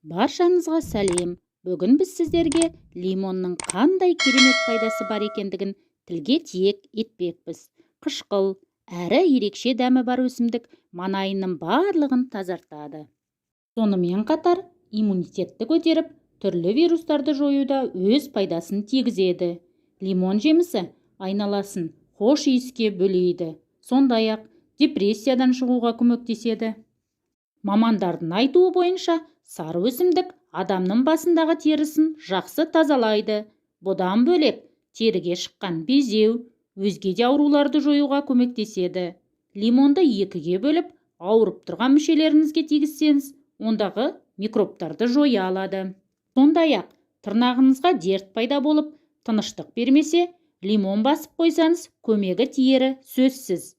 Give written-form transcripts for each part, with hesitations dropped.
Баршаңызға сәлем! Бүгін біз сіздерге лимонның қандай керемет пайдасы бар екендігін тілге тиек етпекпіз. Қышқыл әрі ерекше дәмі бар өсімдік маңайының барлығын тазартады. Сонымен қатар иммунитетті көтеріп, түрлі вирустарды жоюда өз пайдасын тигізеді. Лимон жемісі айналасын хош иіске бөлейді. Сондай-ақ депрессиядан шығуға көмектеседі. Мамандардың айтуы бойынша, сары өсімдік адамның басындағы терісін жақсы тазалайды. Бұдан бөлек, теріге шыққан безеу, өзге де ауруларды жоюға көмектеседі. Лимонды екіге бөліп, ауырып тұрған мүшелеріңізге тигізсеңіз, ондағы микробтарды жоя алады. Сондай-ақ, тырнағыңызға дерт пайда болып, тыныштық бермесе, лимон басып қойсаңыз, көмегі тиері сөзсіз.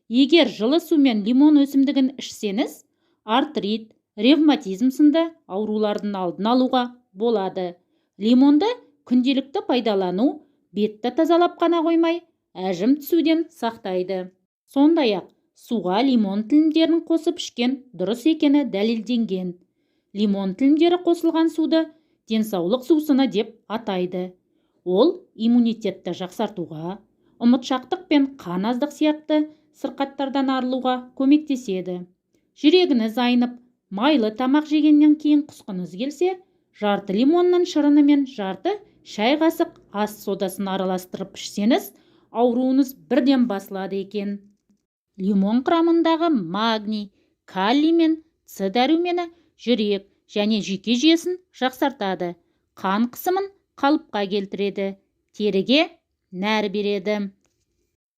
Егер жылы сумен лимон өсімдігін ішсеңіз, артрит, ревматизм сынды аурулардың алдын алуға болады. Лимонды күнделікті пайдалану бетті тазалап қана қоймай, әжім түсуден сақтайды. Сондай-ақ, суға лимон тілімдерін қосып ішкен дұрыс екені дәлелденген. Лимон тілімдері қосылған суды денсаулық сусыны деп атайды. Ол иммунитетті жақсартуға, ұмытшақтық пен қан аздық сияқты сырқаттардан арылуға көмектеседі. Жүрегіңіз айнып, майлы тамақ жегеннен кейін құсқыңыз келсе, жарты лимонның шырыны мен жарты шай қасық ас содасын араластырып ішсеңіз, ауруыңыз бірден басылады екен. Лимон құрамындағы магний, калий мен С дәрумені жүрек және жүйке жүйесін жақсартады, қан қысымын қалыпқа келтіреді, теріге нәр береді.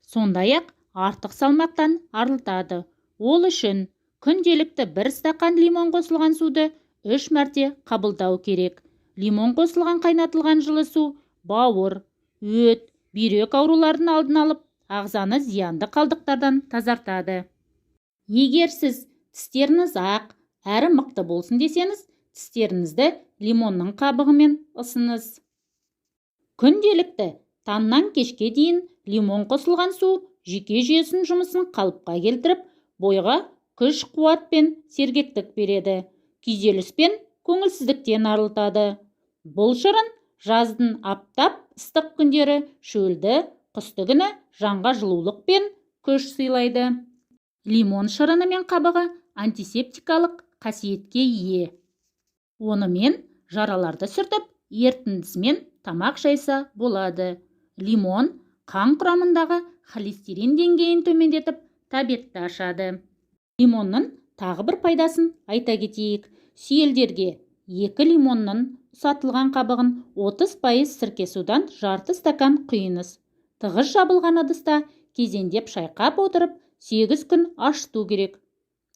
Сондай-ақ артық салмақтан арылтады. Ол үшін күнделікті бір стақан лимон қосылған суды 3 мәрте қабылдау керек. Лимон қосылған қайнатылған жылы су бауыр, өт, бүйрек ауруларының алдын алып, ағзаны зиянды қалдықтардан тазартады. Егер сіз тістеріңіз ақ әрі мықты болсын десеңіз, тістеріңізді лимонның қабығымен ысыңыз. Күнделікті таңнан кешке дейін лимон қосылған су жүйке жүйесінің жұмысын қалыпқа келтіріп, бойға күш-қуат пен сергектік береді, күйзеліс пен көңілсіздіктен арылтады. Бұл шырын жаздың аптап ыстық күндері, шөлді, құсты күні жанға жылулық пен күш сыйлайды. Лимон шырыны мен қабығы антисептикалық қасиетке ие. Онымен жараларды сүртіп, ерітіндісімен тамақ жайса болады. Лимон қан құрамындағы холестерин деңгейін төмендетіп, тәбетті ашады. Лимонның тағы бір пайдасын айта кетейік. Сүйелдерге 2 лимонның ұсатылған қабығын 30% сірке судан жарты стакан құйыңыз. Тығыз жабылған ыдыста кезеңдеп шайқап отырып, 8 күн ашыту керек.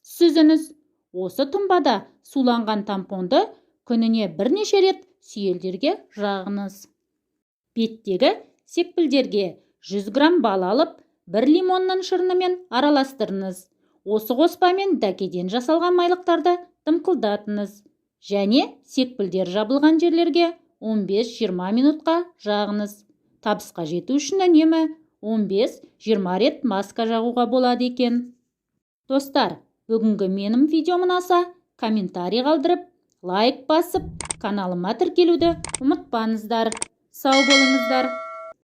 Сүзіңіз. Осы тұнбада суланған тампонды күніне бірнеше рет сүйелдерге жағыңыз. Беттегі секпілдерге 100 грамм бал алып, бір лимонның шырынымен араластырыңыз. Осы қоспамен дәкеден жасалған майлықтарды дымқылдатыңыз және секпілдер жабылған жерлерге 15-20 минутқа жағыңыз. Табысқа жету үшін үнемі 15-20 рет маска жағуға болады екен. Достар, бүгінгі менің видеом ұнаса, комментарий қалдырып, лайк басып, каналыма тіркелуді ұмытпаңыздар. Сау болыңыздар.